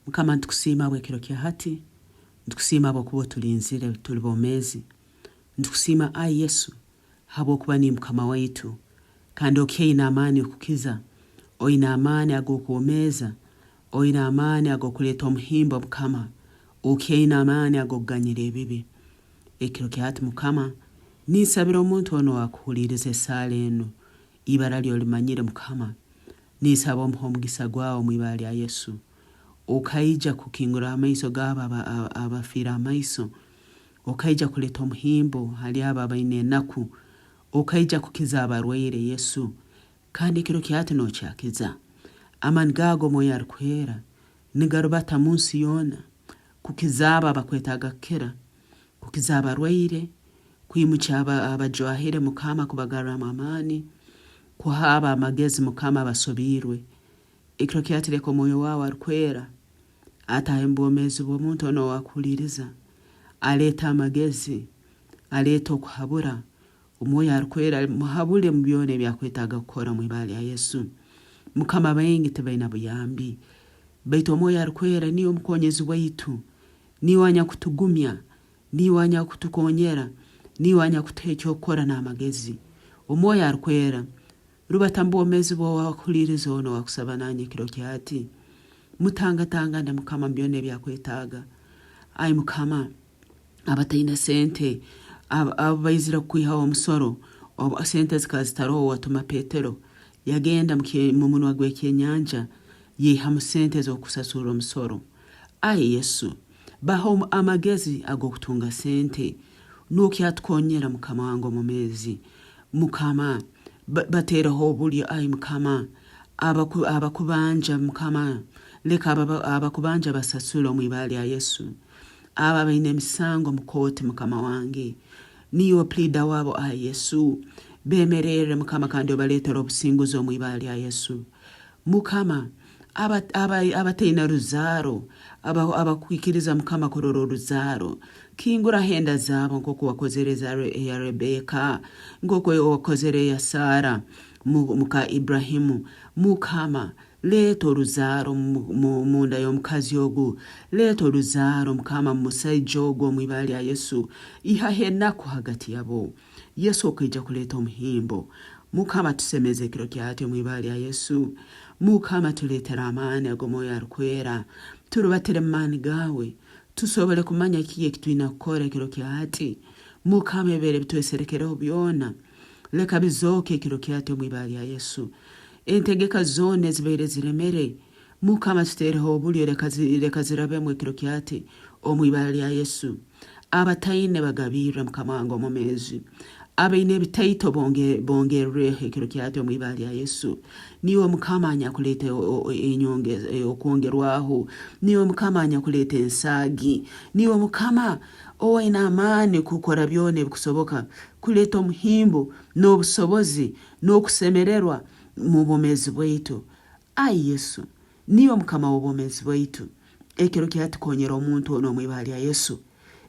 Mukama nitukusiima habw'ekiro kya hati, nitukusiima habw'okuba otulinzire tuli bomeezi. Nitukusiima Ai Yesu habw'okuba ni Mukama waitu kandi okyaine amaani okukiza, oine amaani ag'okwomeeza, oine amaani ag'okuleeta omuhimbo Mukama, okyaine amaani ag'okuganyira ebibi. Ekiro kya hati Mukama, ninsabira omuntu onu owaakuhuliiriza esaara enu, ibara lye olimanyire Mukama, ninsaba omuhe omugisa gwawe omu ibara lya Yesu. Okaija kukinguraho amaiso gaabo abafiire amaiso, okaija kuleeta omuhimbo hali abo abaine enaku, okaija kukiza abarwaire Yesu, kandi ekiro kya hati nokyakiza. Amaani gaawe ag'Omwoyo Arukwera nigarubata munsi yoona kukiza abo abakwetaaga kukira, kukiza abarwaire, kwimukya abajwahire Mukama kubagarramu amaani, kuha abo amagezi Mukama abasobiirwe. Ekiro kya hati leka Omwoyo waawe Arukwera ataahe omu bwomeezi bw'omuntu onu ow'akuhuliiriza, aleete amagezi, aleete okuhabura. Omwoyo Arukwera muhabule mu byona ebi akwetaaga kukora omu ibara lya Yesu. Mukama baingi tibaina buyambi, baitu Omwoyo Arukwera niiwe mukonyezi waitu, niiwe anyakutugumya, niiwe anyakutukonyera, niiwe anyakutuha eky'okukora n'amagezi. Omwoyo Arukwera Rubata mu bwomeezi bw'owakuhuliiriza onu owakusaba nanye ekiro kya hati. Mutangatangane Mukama mu byona ebyakwetaaga. Ai Mukama, abataine sente, abo baizire kukwihaho omusoro, obu sente zikaba zitaroho watuma Petero yagenda mu munwa gw'ekyenyanja yaihamu sente ez'okusasurra omusoro. Ai Yesu, bahe amagezi ag'okutunga sente. Nokyatukonyera Mukama wange omumeezi. Mukama, bateereho obulyo, ai Mukama, abakubanja, Mukama, leka abakubanja basasule omu ibara lya Yesu. Abo abaine emisango mu kooti, Mukama wange, niiwe puliida wabo, ai Yesu. Bemererre, Mukama, kandi obaleetere obusinguzi omu ibara lya Yesu. Mukama, abataine ruzaaro, abakwikiriza, Mukama, kurora oruzaaro, Kinguraho enda zaabo nkooku wakozere eya Rebbeka, nkooku wakozere eya Saara muka Ibburahimu. Mukama, leeta oruzaaro munda y'omukazi ogu, leeta oruzaaro Mukama mu musaija ogu omu ibara lya Yesu. Ihaho enaku hagati yabo. Yesu okaija kuleeta omuhimbo. Mukama tusemeze ekiro kya hati omu ibara lya Yesu. Mukama tuleetere amaani ag'Omwoyo Arukwera, turubatire mu maani gaawe. Tusobole kumanya kiki eki twina kukora ekiro kya hati. Mukama ebibaire bitweserekereho byona, leka bizooke ekiro kya hati omu ibara lya Yesu. Entegeka zoona ezibaire ziremere, Mukama tuteereho obulyo leka, leka zirabemu ekiro kya hati omu ibara lya Yesu. Abataine bagabirre Mukama wange omumeezi. Abaine ebitaito bongerreho ekiro kya hati omu ibara lya Yesu. Niiwe Mukama anyakuleeta okwongerwaho. Niiwe Mukama anyakuleeta ensaagi. Niiwe Mukama owaine amaani kukora byona ebikusoboka kuleeta omuhimbo n'obusobozi n'okusemererwa mu bwomeezi bwaitu. Ai Yesu, niiwe Mukama w'obwomeezi bwaitu. Ekiro kya hati konyera omuntu onu omu ibara lya Yesu.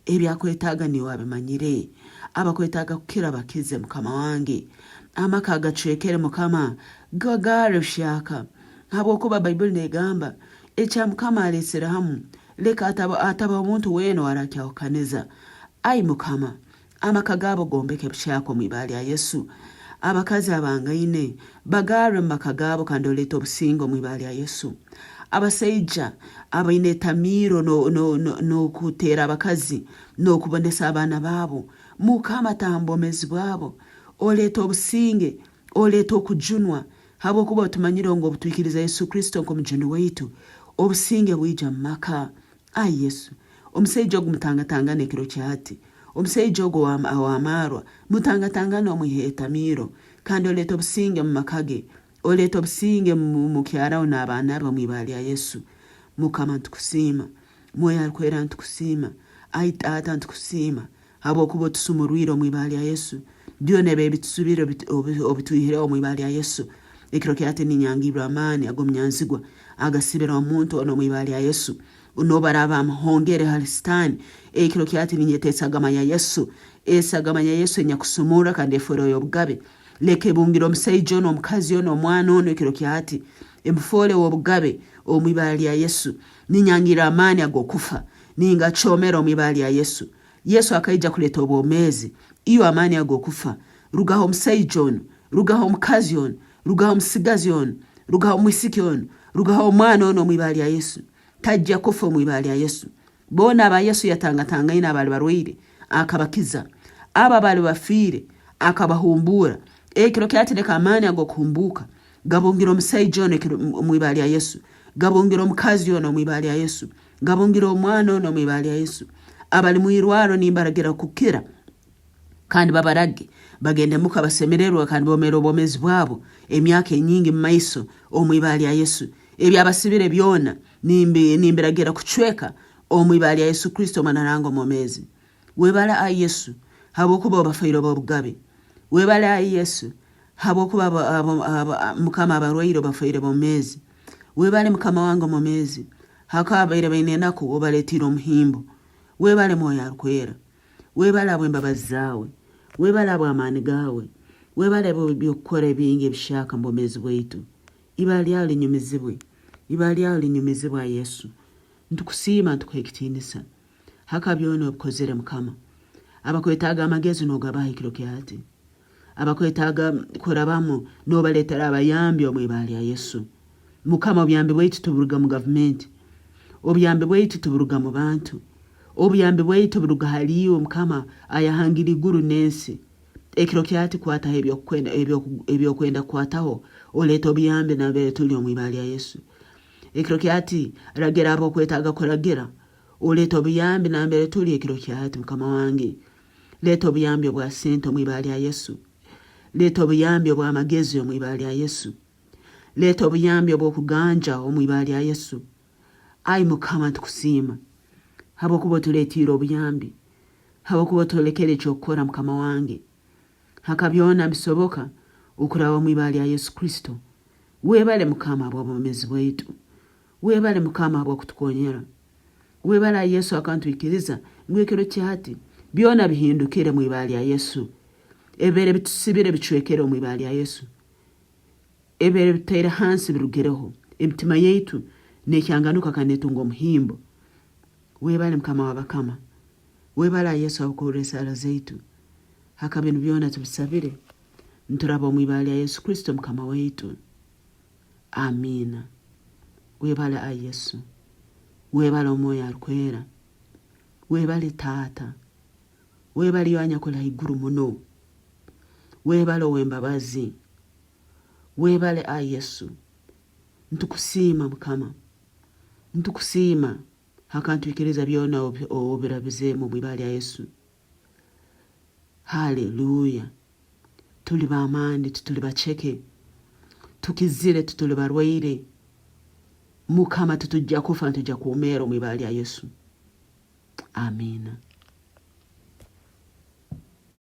Ebi akwetaaga niiwe abimanyire. Abakwetaaga kukira bakize, Mukama wange. Amaka agacwekere, Mukama, gagarre buhyaka. Habwokuba Baibuli negamba, Ekya Mukama aleesere hamu, leka hatabaho muntu weena owarakyahukaniza. Ai Mukama, amaka gaabo gombeke buhyaka omu ibara lya Yesu. Abakazi abangaine, bagarre omu maka gaabo kandi oleete obusinge omu ibara lya Yesu. Abasaija abaine etamiiro n'okuteera abakazi n'okubonesa abaana baabo, Mukama taaha omu bwomeezi bwabo, oleete obusinge, oleete okujunwa, habwokuba otumanyire ngu obutwikiriza Yesu Kristo nk'omujuni waitu, obusinge bwija omu maka. Ai Yesu, omusaija ogu mutangatangane ekiro kya hati. Omusaija ogu ow'amaarwa mutangatangane omwiheho etamiiro, kandi oleete obusinge omu maka ge. Oleete obusinge mu mukyara we n'abaana be omu ibara lya Yesu. Mukama nitukusiima. Mwoyo Arukwera nitukusiima. Ai Taata nitukusiima habwokuba otusumurwire omu ibara lya Yesu. Byona ebi ebitusubire obitwihireho omu ibara lya Yesu. Ekiro kya hati ninyangirra amaani ag'omunyanzigwa agasibire omuntu onu omu ibara lya Yesu. N'obu araaba amuhongere hali Sitaani, ekiro kya hati ninyeta esagama ya Yesu, esagama ya Yesu enyakusumurra kandi efoora ey'obugabe. Leka ebungire omusaija onu, omukazi onu, omwana onu ekiro kya hati. Emufoore ow'obugabe omu ibara lya Yesu. Ninyangirra amaani ag'okufa. Ningacoomera omu ibara lya Yesu. Yesu akaija kuleeta obwomeezi. Iwe amaani ag'okufa, rugaho omusaija onu, rugaho omukazi onu, rugaho omusigazi onu, rugaho omwisiki onu, rugaho omwana onu omu ibara lya Yesu. Tajja kufa omu ibara lya Yesu. Boona aba Yesu yatangatangaine abaali barwaire, akabakiza. Abo abaali bafiire, akabahumbuura. Ekiro kya hati leka amaani ag'okuhumbuuka gabungire omusaija onu omu ibara lya Yesu, gabungire omukazi onu omu ibara lya Yesu, gabungire omwana onu omu ibara lya Yesu. Abali mu irwarro nimbaragira kukira kandi babarage bagende muka basemererwe kandi bomeere obwomeezi bwabo emyaka enyingi mu maiso omu ibara lya Yesu. Ebyabasibire byona nimbiragira kucweka omu ibara lya Yesu Kristo Omwana wa Ruhanga omwomeezi. Webale ai Yesu habwokuba obafaire ob'obugabe. Webale ai Yesu habwokuba Mukama abarwaire obafaire bomeezi. Webale Mukama wange omwomeezi hakuba ababaire baine enaku obaletiire omuhimbo. Webale Mwoyo Arukwera. Webale habw'embabazi zaawe. Webale habw'amaani gaawe. Webale habw'eby'okukora ebingi ebihyaka mu bwomeezi bwaitu. Ibara lyawe linyumizibwe. Ibara lyawe linyumizibwe ai Yesu. Nitukusiima nitukuha ekitiinisa haka byona obikozere Mukama. Abakwetaaga amagezi nogabaha ekiro kya hati. Abakwetaaga kurabamu nobaletera abayambi omu ibara lya Yesu. Mukama obuyambi bwaitu tiburuga mu gavumenti. Obuyambi bwaitu tiburuga mu bantu. Obuyambi bwaitu buruga hali iwe Mukama ayahangire iguru n'ensi. Ekiro kya hati kwataho eby'okwenda kukwataho oleete obuyambi nambere tuli omu ibara lya Yesu. Ekiro kya hati ragira ab'okwetaaga kuragira oleete obuyambi nambere tuli ekiro kya hati Mukama wange. Leeta obuyambi obwa sente omu ibara lya Yesu. Leeta obuyambi obw'amagezi omu ibara lya Yesu. Leeta obuyambi obw'okuganja omu ibara lya Yesu. Ai Mukama nitukusiima habwokuba otuleetiire obuyambi, habwokuba otwolekere eky'okukora Mukama wange. Haka byona nibisoboka okuraba omu ibara lya Yesu Kristo. Webale Mukama habw'obwomezi bwaitu. Webale Mukama habw'okutukonyera. Webale ai Yesu akantwikiriza ngu ekiro kya hati byona bihindukire mu ibara lya Yesu. Ebibaire bitusibire bicwekere omu ibara lya Yesu. Ebibaire bitutaire hansi birugireho. Emitima yaitu nekyanganuka kandi netunga omuhimbo. Webale Mukama w'abakama. Webale ai Yesu habw'okuhurra esaara zaitu. Haka binu byona tubisabire nituraba omu ibara lya Yesu Kristo Mukama waitu. Amiina. Webale ai Yesu. Webale Omwoyo Arukwera. Webale Taata. Webale iwe anyakuli haiguru muno. Webale ow'embabazi. Webale ai Yesu. Nitukusiima Mukama. Nitukusiima hakantwikiriza byona obirabizeemu omu ibara lya Yesu. Haleluya! Tuli b'amaani, tituli baceke. Tukizire, tituli barwaire. Mukama titujja kufa, nitujja kwomeera omu ibara lya Yesu. Amiina.